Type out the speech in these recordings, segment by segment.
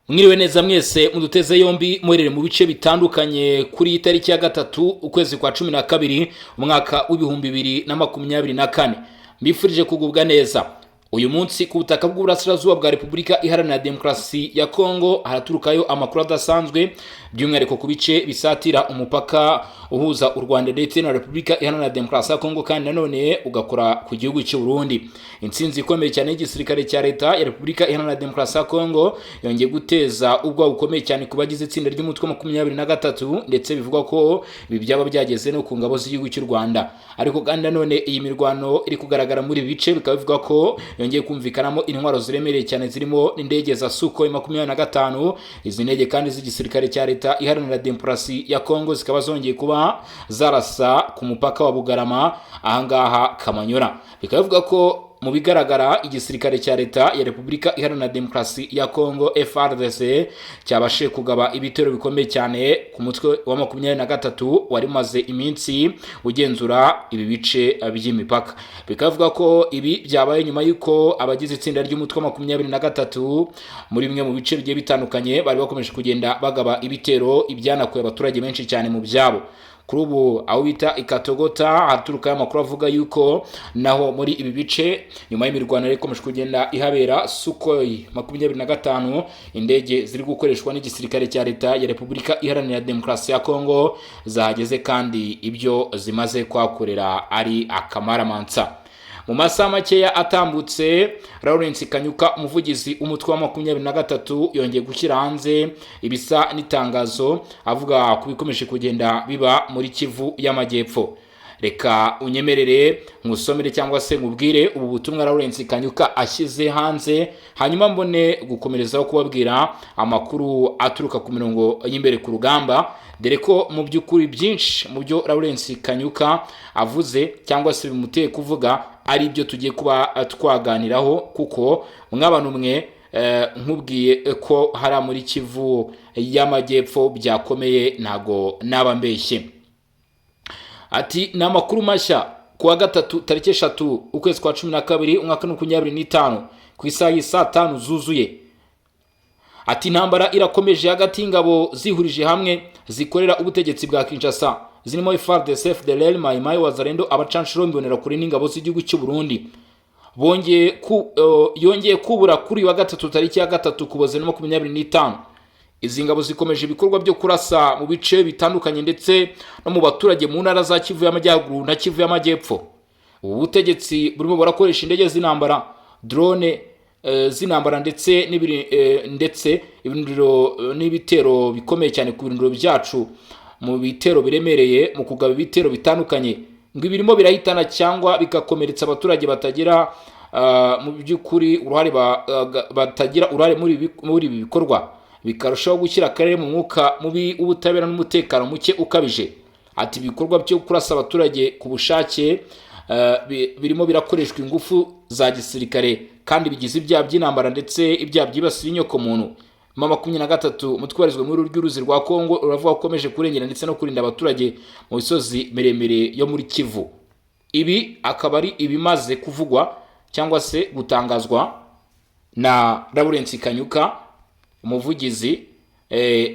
Mwiriwe neza mwese muduteze yombi, muherere mu bice bitandukanye kuri iyi tariki ya 3, ukwezi kwa 12, umwaka wa 2024. Mbifurije kugubwa neza. Uyu munsi ku butaka bw'uburasirazuba bwa Repubulika Iharanira Demokarasi ya Kongo haraturukayo amakuru adasanzwe, by'umwihariko ku bice bisatira umupaka uhuza u Rwanda ndetse na Repubulika Iharanira Demokarasi ya Kongo, kandi nanone ugakora ku gihugu cy'u Burundi. Intsinzi ikomeye cyane y'igisirikare cya Leta ya Repubulika Iharanira Demokarasi ya Kongo yongeye guteza ubwoba bukomeye cyane ku bagize itsinda ry'umutwe 23, ndetse bivugwa ko ibi byaba byageze no ku ngabo z'igihugu cy'u Rwanda. Ariko kandi nanone iyi mirwano iri kugaragara muri ibi bice bikaba bivugwa ko yongeye kumvikanamo intwaro ziremereye cyane, zirimo indege za Sukhoi 25. Izi ndege kandi z'igisirikare cya Leta Iharanira Demokarasi ya Kongo zikaba zongeye kuba zarasa ku mupaka wa Bugarama, ahangaha Kamanyora. Bikaba bivuga ko mu bigaragara igisirikare cya Leta ya Repubulika Iharanira Demokarasi ya Kongo, FARDC, cyabashije kugaba ibitero bikomeye cyane ku mutwe wa 23 wari umaze iminsi ugenzura ibi bice by'imipaka. Bikavuga ko ibi byabaye nyuma y'uko abagize itsinda ry'umutwe wa 23 muri bimwe mu bice bigiye bitandukanye bari bakomeje kugenda bagaba ibitero, ibyanakuye abaturage benshi cyane mu byabo. Kuri ubu aho bita Ikatogota haturukayo amakuru avuga yuko naho muri ibi bice, nyuma y'imirwano ikomeje kugenda ihabera, Sukhoi 25, indege ziri gukoreshwa n'igisirikare cya Leta ya Repubulika Iharanira Demokarasi ya Kongo, zahageze kandi ibyo zimaze kuhakorera ari akamaramansa. Mu masaha makeya atambutse, Lawrence Kanyuka, umuvugizi w'umutwe wa 23, yongeye gushyira hanze ibisa n'itangazo avuga ku bikomeje kugenda biba muri Kivu y'Amajyepfo. Reka unyemerere nkusomere cyangwa se nkubwire ubu butumwa Lawrence Kanyuka ashyize hanze, hanyuma mbone gukomerezaho kubabwira amakuru aturuka ku mirongo y'imbere ku rugamba, dore ko mu by'ukuri byinshi mu byo Lawrence Kanyuka avuze cyangwa se bimuteye kuvuga ari ibyo tugiye kuba twaganiraho, kuko mw'abantu mwe, nkubwiye ko hariya muri Kivu y'Amajyepfo byakomeye, ntago naba mbeshye. Ati: "Ni amakuru mashya ku wa 3, tariki 3, ukwezi kwa 12, umwaka 2025, ku isaha y'i saa 5 zuzuye." Ati: "Intambara irakomeje hagati y'ingabo zihurije hamwe zikorera ubutegetsi bwa Kinshasa, zirimo FARDC, FDLR, Mai Mai, Wazalendo, abacanshuro, Imbonerakure n'ingabo z'igihugu cy'u Burundi. Bongeye ku, yongeye kubura kuri uyu wa gatatu, tariki ya 3, Ukuboza 25. Izi ngabo zikomeje ibikorwa byo kurasa mu bice bitandukanye ndetse no mu baturage mu ntara za Kivu y'Amajyaruguru na Kivu y'Amajyepfo. Ubu butegetsi burimo burakoresha indege z'intambara, drone z'intambara ndetse ndetse ibirindiro n'ibitero bikomeye cyane ku birindiro byacu, mu bitero biremereye, mu kugaba ibitero bitandukanye ngo ibirimo birahitana cyangwa bigakomeretsa abaturage batagira mu by'ukuri uruhare batagira uruhare muri ibi bikorwa, bikarushaho gushyira akarere mu mwuka mubi w'ubutabera n'umutekano muke ukabije." Ati: "Ibikorwa byo kurasa abaturage ku bushake birimo birakoreshwa ingufu za gisirikare kandi bigize ibyaha by'intambara ndetse ibyaha byibasira inyokomuntu. M23, umutwe ubarizwa muri ry'uruzi rwa Kongo, uravuga ko ukomeje kurengera ndetse no kurinda abaturage mu misozi miremire yo muri Kivu." Ibi akaba ari ibimaze kuvugwa cyangwa se gutangazwa na Lawrence Kanyuka, umuvugizi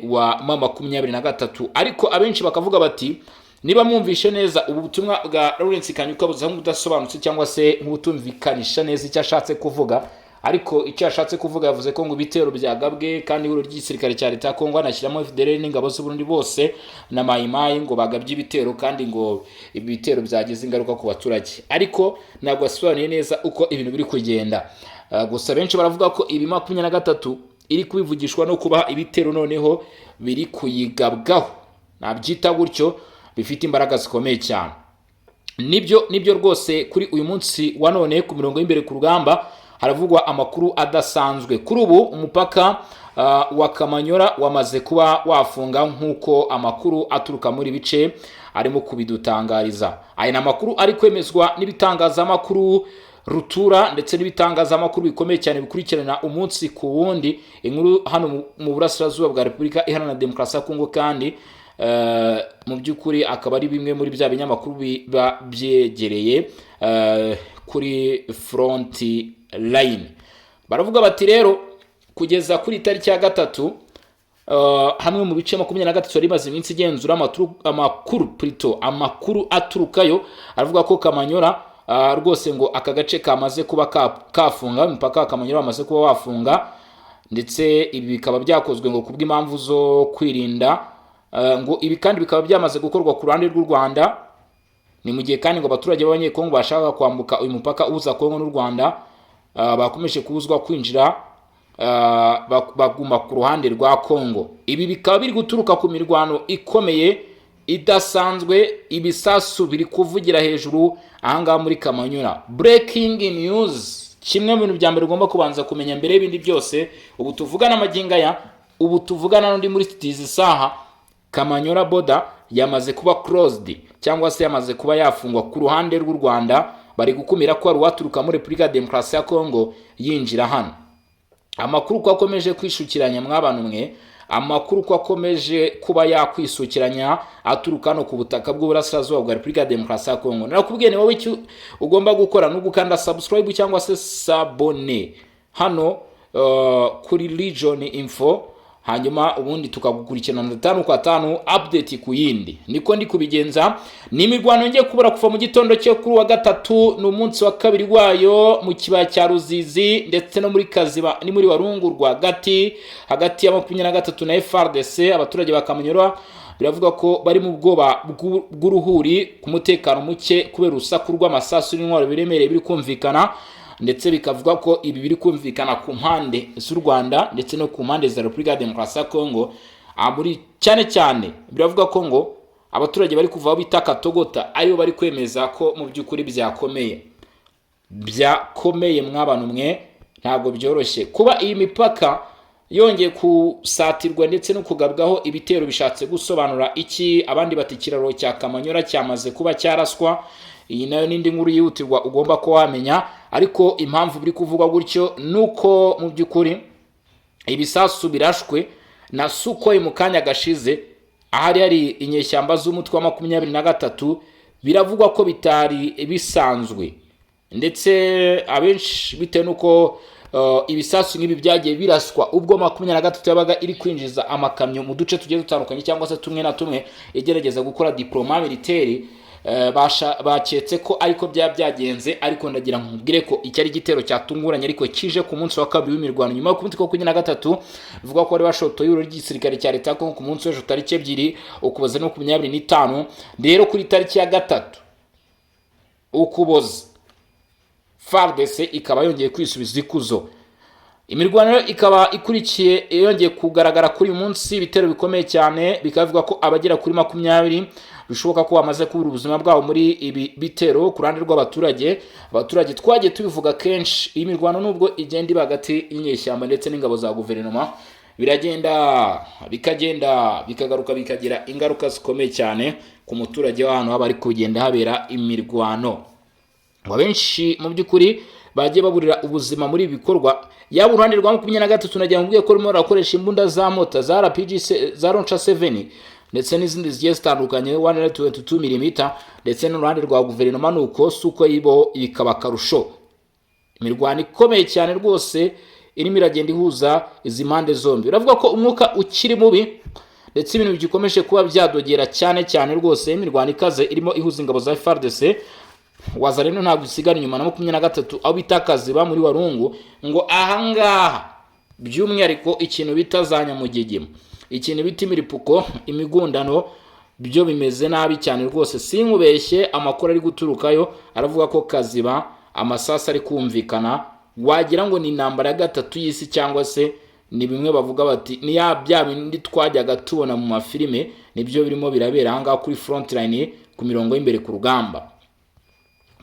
wa M23. Ariko abenshi bakavuga bati: "Niba mwumvishe neza, ubu butumwa bwa Lawrence Kanyuka buza nk'ubudasobanutse cyangwa se nk'ubutumvikanisha neza icyo ashatse kuvuga." Ariko icyo ashatse kuvuga, yavuze ko ngo ibitero byagabwe kandi ihuriro ry'igisirikare cya Leta ya Kongo, anashyiramo FDLR n'ingabo z'Uburundi bose na Mayimayi, ngo bagabye ibitero kandi ngo ibi bitero byagize ingaruka ku baturage, ariko ntabwo asobanuye neza uko ibintu biri kugenda. Gusa benshi baravuga ko ibi 23 iri kubivugishwa no kuba ibitero noneho biri kuyigabwaho, nabyita gutyo, bifite imbaraga zikomeye cyane. Nibyo, nibyo rwose, kuri uyu munsi wa none ku mirongo y'imbere ku rugamba haravugwa amakuru adasanzwe. Kuri ubu umupaka wa Kamanyora wamaze kuba wafunga, nk'uko amakuru aturuka muri bice arimo kubidutangariza. Aya ni amakuru ari kwemezwa n'ibitangazamakuru rutura ndetse n'ibitangazamakuru bikomeye cyane bikurikirana umunsi ku wundi inkuru hano mu burasirazuba bwa Repubulika Iharanira Demokarasi ya Kongo, kandi mu by'ukuri akaba ari bimwe muri bya binyamakuru biba byegereye kuri front line. Baravuga bati rero kuri Kugeza kuri tariki ya 3, hamwe mu bice 23 yari imaze iminsi igenzura, amakuru plutôt, amakuru aturukayo avuga ko Kamanyora rwose ngo aka gace kamaze kuba kafunga, imipaka ya Kamanyora bamaze kuba wafunga, ndetse ibi bikaba byakozwe ngo kubw'impamvu zo kwirinda. Ngo ibi kandi bikaba byamaze gukorwa ku ruhande rw'u Rwanda. Ni mu gihe kandi ngo abaturage b'Abanyekongo bashaka kwambuka uyu mupaka uhuza Kongo n'u Rwanda bakomeje kubuzwa kwinjira, baguma ku ruhande rwa Kongo. Ibi bikaba biri guturuka ku mirwano ikomeye idasanzwe, ibisasu biri kuvugira hejuru ahangaha muri Kamanyura. Breaking news, kimwe mu bintu bya mbere ugomba kubanza kumenya mbere y'ibindi byose, ubu tuvugana amagingo aya, ubu tuvugana n'undi muri izi saha, Kamanyora border yamaze kuba closed cyangwa se yamaze kuba yafungwa ku ruhande rw'u Rwanda. Bari gukumira ko hari uwaturuka muri Repubulika ya Demokarasi ya Kongo yinjira hano. Amakuru ko akomeje kwishukiranya, mwabantu mwe, amakuru ko akomeje kuba yakwisukiranya aturuka hano ku butaka bw'uburasirazuba bwa Repubulika ya Demokarasi ya Kongo. Narakubwiye, ni wowe icyo ugomba gukora ni ugukanda subscribe cyangwa se s'abonner hano kuri Region Info, hanyuma ubundi tukagukurikirana tanu kwa tanu, update ku yindi. Niko ndi kubigenza. Ni imirwano ngiye kubura kuva mu gitondo cyo kuri wa gatatu, ni umunsi wa kabiri wayo mu kibaya cya Ruzizi ndetse no muri Kaziba ni muri Warungu rwagati, hagati ya 23 na FARDC. Abaturage ba Kamanyora biravuga ko bari mu bwoba bw'uruhuri ku mutekano muke kubera urusaku rw'amasasu n'intwaro biremereye biri kumvikana, ndetse bikavuga ko ibi biri kumvikana ku mpande z'u Rwanda ndetse no ku mpande za Repubulika ya Demokarasi ya Kongo. Muri cyane cyane biravuga ko ngo abaturage bari kuva aho bita Katogota aribo bari kwemeza ko mu by'ukuri byakomeye, byakomeye mwabantu mwe. Ntabwo byoroshye kuba iyi mipaka yongeye kusatirwa ndetse no kugabwaho ibitero. Bishatse gusobanura iki? Abandi bati ikiraro cya Kamanyora cyamaze kuba cyaraswa. Iyi nayo n'indi nkuru yihutirwa ugomba kuba wamenya. Ariko impamvu biri kuvugwa gutyo ni uko mu by'ukuri ibisasu birashwe na Sukhoi mu kanya gashize ahari hari inyeshyamba z'umutwe wa 23, biravugwa ko bitari bisanzwe, ndetse abenshi bitewe n'uko ibisasu nk'ibi byagiye biraswa ubwo 23 yabaga iri kwinjiza amakamyo mu duce tugiye dutandukanye cyangwa se tumwe na tumwe, igerageza gukora déploiement militaire, baketse ko ariko byaba byagenze. Ariko ndagira ngo nkubwire ko iki ari igitero cyatunguranye, ariko kije ku munsi wa kabiri w'imirwano nyuma yo ku munsi wa 23, bivuga ko bari bashotoye ihuriro ry'igisirikare cya leta ya Kongo ku munsi w'ejo tariki 2 Ukuboza 25. Rero kuri tariki ya 3 Ukuboza, FARDC ikaba yongeye kwisubiza ikuzo. Imirwano rero ikaba ikurikiye yongeye kugaragara kuri uyu munsi, ibitero bikomeye cyane, bikaba bivuga ko abagera kuri 20 bishoboka ko bamaze kubura ubuzima bwabo muri ibi bitero ku ruhande rw'abaturage. Abaturage twagiye tubivuga kenshi, iyi mirwano nubwo igenda iba hagati y'inyeshyamba ndetse n'ingabo za guverinoma, biragenda bikagenda bikagaruka bikagira ingaruka zikomeye cyane ku muturage w'ahantu haba hari kugenda habera imirwano. Ngo abenshi mu by'ukuri bagiye baburira ubuzima muri ibi bikorwa, yaba uruhande rwa 23, nagira ngo mbwiye ko rurimo rurakoresha imbunda za mortar, za RPG, za Launcher 7 ndetse n'izindi zigiye zitandukanye 122 mm, ndetse n'uruhande rwa guverinoma nuko suko yibo bikaba akarusho. Imirwano ikomeye cyane rwose irimo iragenda ihuza izi mpande zombi. Biravuga ko umwuka ukiri mubi ndetse ibintu bigikomeje kuba byadogera cyane cyane rwose. Imirwano ikaze irimo ihuza ingabo za FARDC, Wazalendo ntabwo isigara inyuma, na 23 aho bita Kaziba muri Warungu. Ngo ahangaha by'umwihariko ikintu bita za nyamugigima, ikintu bita imiripuko, imigundano, byo bimeze nabi cyane rwose. Sinkubeshye, amakuru ari guturukayo aravuga ko Kaziba amasasu ari kumvikana, wagira ngo ni intambara ya gatatu y'isi, cyangwa se ni bimwe bavuga bati ni ya bya bindi twajyaga tubona mu mafilime, nibyo birimo birabera ahangaha kuri front line, ku mirongo y'imbere ku rugamba.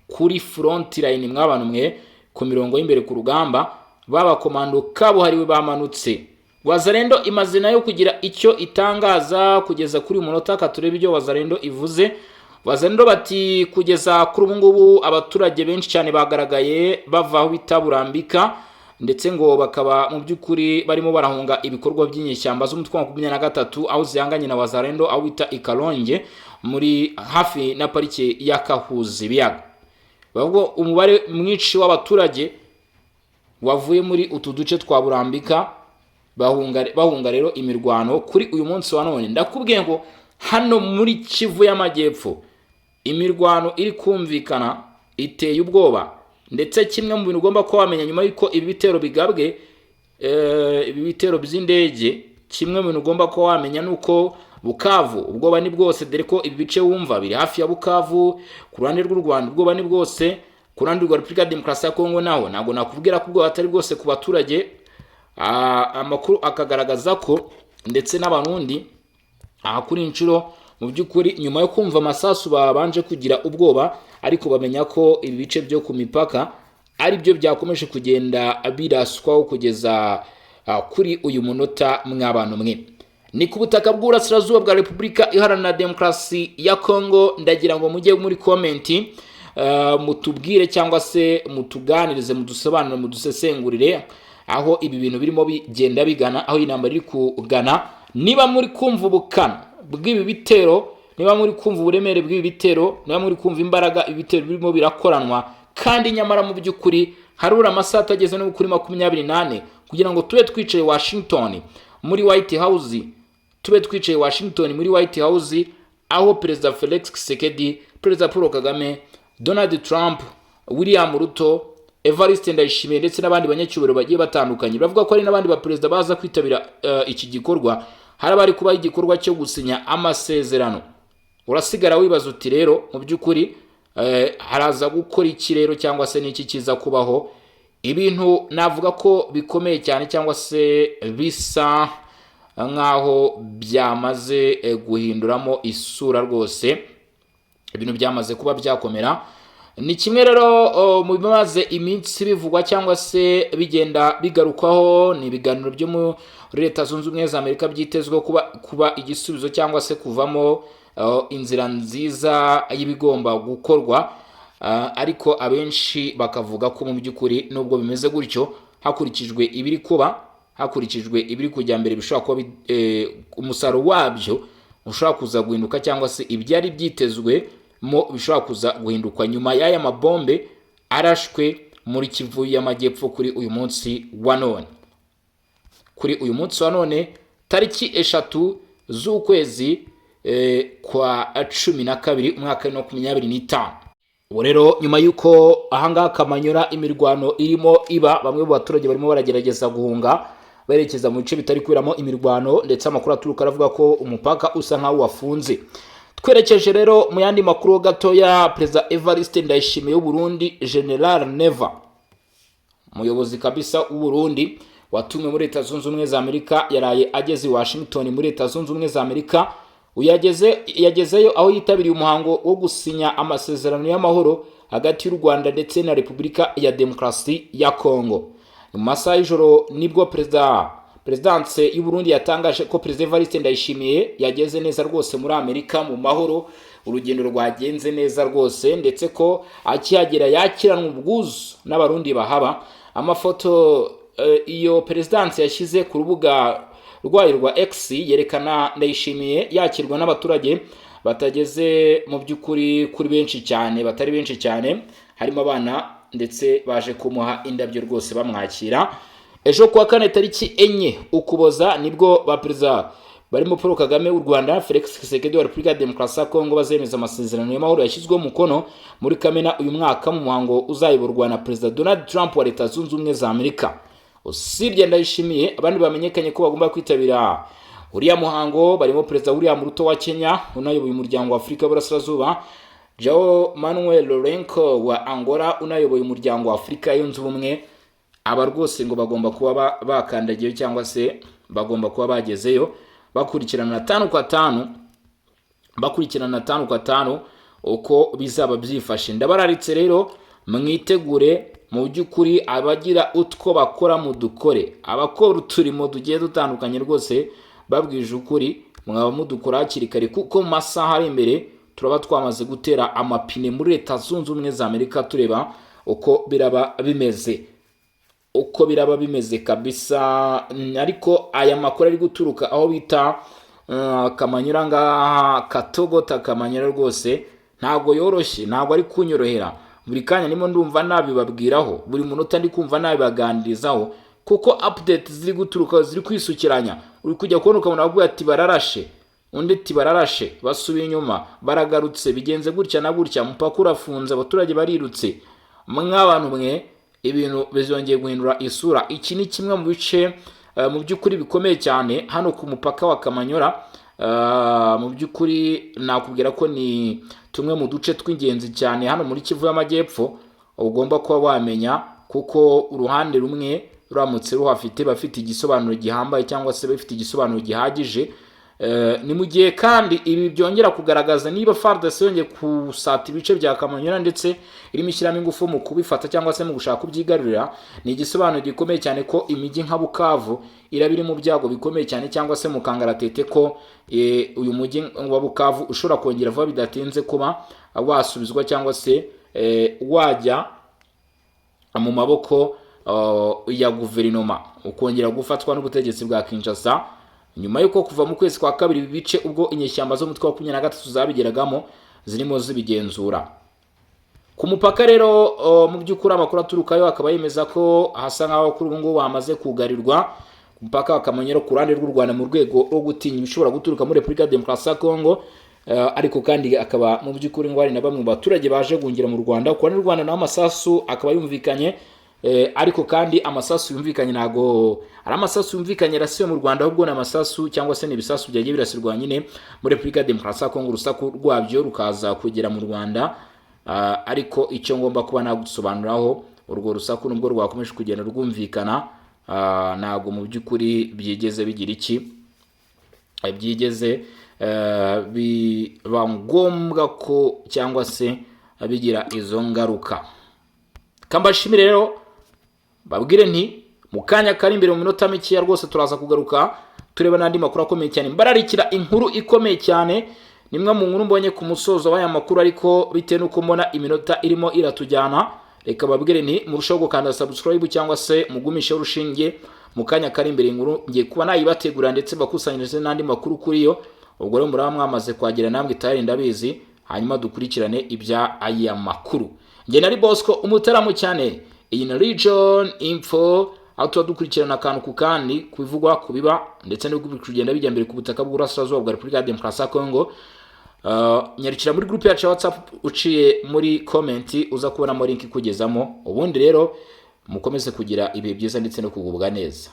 Kuri front line, mwabantu mwe, ku mirongo y'imbere ku rugamba, b'abakomando kabuhariwe bamanutse. Wazalendo imaze nayo kugira icyo itangaza kugeza kuri uyu munota. Ka turebe ibyo Wazalendo ivuze. Wazalendo bati kugeza kuri ubu ngubu abaturage benshi cyane bagaragaye bava aho bita Burambika, ndetse ngo bakaba mu by'ukuri barimo barahunga ibikorwa by'inyeshyamba z'umutwe wa 23 aho zihanganye na Wazalendo aho bita Ikaronge, muri hafi na parike ya Kahuzi Ibiyaga. Bavuga umubare mwinshi w'abaturage wavuye muri utu duce twa Burambika. Bahunga rero imirwano kuri uyu munsi wa none. Ndakubwiye ngo hano muri Kivu y'Amajyepfo imirwano iri kumvikana iteye ubwoba. Ndetse kimwe mu bintu ugomba kuba wamenya nyuma y'uko ibi bitero bigabwe, ibi bitero by'indege, kimwe mu bintu ugomba kuba wamenya ni uko Bukavu ubwoba ni bwose, dore ko ibi bice wumva biri hafi ya Bukavu. Ku ruhande rw'u Rwanda ubwoba ni bwose, ku ruhande rwa Repubulika ya Demokarasi ya Kongo naho ntabwo nakubwira ko ubwoba atari bwose ku baturage. Amakuru akagaragaza ko ndetse n'Abarundi aha kuri inshuro, mu by'ukuri, nyuma yo kumva amasasu babanje kugira ubwoba, ariko bamenya ko ibi bice byo ku mipaka ari byo byakomeje kugenda biraswaho kugeza kuri uyu munota. Mw'abantu mwe, ni ku butaka bw'uburasirazuba bwa Repubulika Iharanira Demokarasi ya Kongo. Ndagira ngo mujye muri comment, mutubwire cyangwa se mutuganirize, mudusobanurire, mudusesengurire aho ibi bintu birimo bigenda bigana, aho intambara iri kugana. Niba muri kumva ubukana bw'ibi bitero, niba muri kumva uburemere bw'ibi bitero, niba muri kumva imbaraga ibi bitero birimo birakoranwa, kandi nyamara mu by'ukuri harura amasaha atageze no kuri 24 kugira ngo tube twicaye Washington muri White House, tube twicaye Washington muri White House, aho Perezida Felix Tshisekedi, Perezida Paul Kagame, Donald Trump, William Ruto, Evariste Ndayishimiye ndetse n'abandi banyacyubahiro bagiye batandukanye, bavuga ko hari n'abandi baperezida baza kwitabira iki gikorwa, hari abari kubaho igikorwa cyo gusinya amasezerano. Urasigara wibaza uti: "Rero mu by'ukuri haraza gukora iki rero, cyangwa se n'iki kiza kubaho?" Ibintu navuga ko bikomeye cyane, cyangwa se bisa nk'aho byamaze guhinduramo isura rwose, ibintu byamaze kuba byakomera. Ni kimwe rero mu bimaze iminsi bivugwa cyangwa se bigenda bigarukwaho, ni ibiganiro byo muri Leta Zunze Ubumwe za Amerika byitezweho kuba igisubizo cyangwa se kuvamo inzira nziza y'ibigomba gukorwa. Ariko abenshi bakavuga ko mu by'ukuri nubwo bimeze gutyo, hakurikijwe ibiri kuba, hakurikijwe ibiri kujya mbere, bishobora kuba umusaruro wabyo ushobora kuza guhinduka, cyangwa se ibyari byitezwe mo bishobora kuza guhinduka nyuma y'aya mabombe arashwe muri Kivu y'Amajyepfo kuri uyu munsi wa none. Kuri uyu munsi wa none, tariki 3 z'ukwezi kwa 12, umwaka wa 2025. Ubu rero nyuma y'uko ahangaha Kamanyura imirwano irimo iba, bamwe mu baturage barimo baragerageza guhunga berekeza mu bice bitari kuberamo imirwano, ndetse amakuru aturuka aravuga ko umupaka usa nkaho wafunze. Twerekeje rero mu yandi makuru gatoya, Perezida Evariste Ndayishimiye w'Uburundi, General Neva, umuyobozi kabisa w'Uburundi watumwe muri Leta Zunze Ubumwe za Amerika, yaraye ageze i Washington muri Leta Zunze Ubumwe za Amerika. Uyageze yagezeyo aho yitabiriye umuhango wo gusinya amasezerano y'amahoro hagati y'u Rwanda ndetse na Repubulika ya Demokarasi ya Kongo. Mu masaha y'ijoro nibwo perezidanse y'u Burundi yatangaje ko Perezida Evariste Ndayishimiye yageze neza rwose muri Amerika mu mahoro, urugendo rwagenze neza rwose, ndetse ko akihagera yakiranwa ubwuzu n'Abarundi bahaba. Amafoto iyo perezidanse yashyize ku rubuga rwayo rwa X yerekana Ndayishimiye yakirwa n'abaturage batageze mu by'ukuri kuri benshi cyane, batari benshi cyane, harimo abana, ndetse baje kumuha indabyo rwose bamwakira. Ejo kuwa kane, tariki 4 Ukuboza, nibwo ba perezida barimo Paul Kagame w'u Rwanda, Felix Tshisekedi wa Repubulika ya Demokarasi ya Kongo bazemeza amasezerano y'amahoro yashyizweho umukono muri Kamena uyu mwaka, mu muhango uzayoborwa na Perezida Donald Trump wa Leta Zunze Ubumwe za Amerika. Usibye Ndayishimiye, abandi bamenyekanye ko bagomba kwitabira uriya muhango barimo Perezida William Ruto wa Kenya unayoboye Umuryango wa Afurika y'Uburasirazuba, João Manuel Lourenço wa Angola unayoboye Umuryango wa Afurika Yunze Ubumwe. Aba rwose ngo bagomba kuba bakandagiyeyo cyangwa se bagomba kuba bagezeyo, bakurikirana tanu kwa tanu, bakurikirana tanu kwa tanu uko bizaba byifashe. Ndabararitse rero, mwitegure mu by'ukuri. Abagira utwo bakora mudukore, abakora uturimo tugiye dutandukanye rwose, babwije ukuri mwaba mudukora hakiri kare, kuko mu masaha ari imbere turaba twamaze gutera amapine muri Leta Zunze Ubumwe za Amerika, tureba uko biraba bimeze, uko biraba bimeze kabisa. Ariko aya makuru ari guturuka aho bita Kamanyura ngaha Katogota Kamanyura rwose ntabwo yoroshye, ntabwo ari kunyorohera. Buri kanya ndimo ndumva nabibabwiraho, buri munota ndi kumva nabibaganirizaho. Kuko update ziri guturuka ziri kwisukiranya. Uri kujya kubona ukabona bavuga ati bararashe, undi ati bararashe basubiye inyuma, baragarutse, bigenze gutya na gutya, umupaka urafunze, abaturage barirutse. Mw'abantu mwe, ibintu bizongeye guhindura isura. Iki ni kimwe mu bice mu by'ukuri bikomeye cyane hano ku mupaka wa Kamanyora. Mu by'ukuri nakubwira ko ni tumwe mu duce tw'ingenzi cyane hano muri Kivu y'Amajyepfo ugomba kuba wamenya, kuko uruhande rumwe ruramutse ruhafite bafite igisobanuro gihambaye cyangwa se bafite igisobanuro gihagije. Ni mu gihe kandi ibi byongera kugaragaza niba FARDC yongeye kusata ibice bya Kamanyura ndetse irimo ishyiramo ingufu mu kubifata cyangwa se mu gushaka kubyigarurira, ni igisobanuro gikomeye cyane ko imijyi nka Bukavu iraba iri mu byago bikomeye cyane, cyangwa se mu kangaratete ko uyu mujyi wa Bukavu ushobora kongera vuba bidatinze kuba wasubizwa cyangwa se wajya mu maboko ya guverinoma, ukongera gufatwa n'ubutegetsi bwa Kinshasa, nyuma y'uko kuva mu kwezi kwa kabiri ibi bice, ubwo inyeshyamba z'umutwe wa 23 zabigeragamo, zirimo zibigenzura. Ku mupaka rero, mu by'ukuri amakuru aturukayo akaba yemeza ko hasa nk'aho kuri ubu ngubu hamaze kugarirwa ku mupaka wa Kamanyoro ku ruhande rw'u Rwanda, mu rwego rwo gutinya ibishobora guturuka muri Repubulika ya Demokarasi ya Kongo. Ariko kandi akaba mu by'ukuri ngo hari na bamwe mu baturage baje guhungira mu Rwanda. Ku ruhande rw'u Rwanda naho amasasu akaba yumvikanye, ariko kandi amasasu yumvikanye ntago ari amasasu yumvikanye yarasiwe mu Rwanda, ahubwo ni amasasu cyangwa se ni ibisasu byagiye birasirwa nyine muri Repubulika ya Demokarasi ya Kongo, urusaku rwabyo rukaza kugera mu Rwanda. Ariko icyo ngomba kuba nagusobanuraho, urwo rusaku nubwo rwakomeje kugenda rwumvikana, ntabwo mu by'ukuri byigeze bigira iki, byigeze biba ngombwa ko cyangwa se bigira izo ngaruka. Kambashimire rero, babwire nti mu kanya kari imbere, mu minota mikeya rwose, turaza kugaruka tureba n'andi makuru akomeye cyane. Mbararikira inkuru ikomeye cyane, ni imwe mu nkuru mbonye ku musozo w'aya makuru, ariko bitewe n'uko mbona iminota irimo iratujyana, reka babwire nti murusheho gukanda subscribe cyangwa se mugumisheho urushinge. Mu kanya kari imbere inkuru ngiye kuba nayibategura ndetse bakusanyirize n'andi makuru kuri yo. Ubwo rero muraba mwamaze kwagera namwe itari ndabizi, hanyuma dukurikirane ibya aya makuru. Njye nari Bosco Umutaramu cyane, iyi ni Region Info, aho tuba dukurikirana akantu ku kandi ku bivugwa, ku biba ndetse no kugenda bijya mbere ku butaka bw'Uburasirazuba bwa Repubulika ya Demokarasi ya Kongo. Nyarukira muri group yacu ya WhatsApp, uciye muri comment uza kubonamo link ikugezamo. Ubundi rero mukomeze kugira ibihe byiza ndetse no kugubwa neza.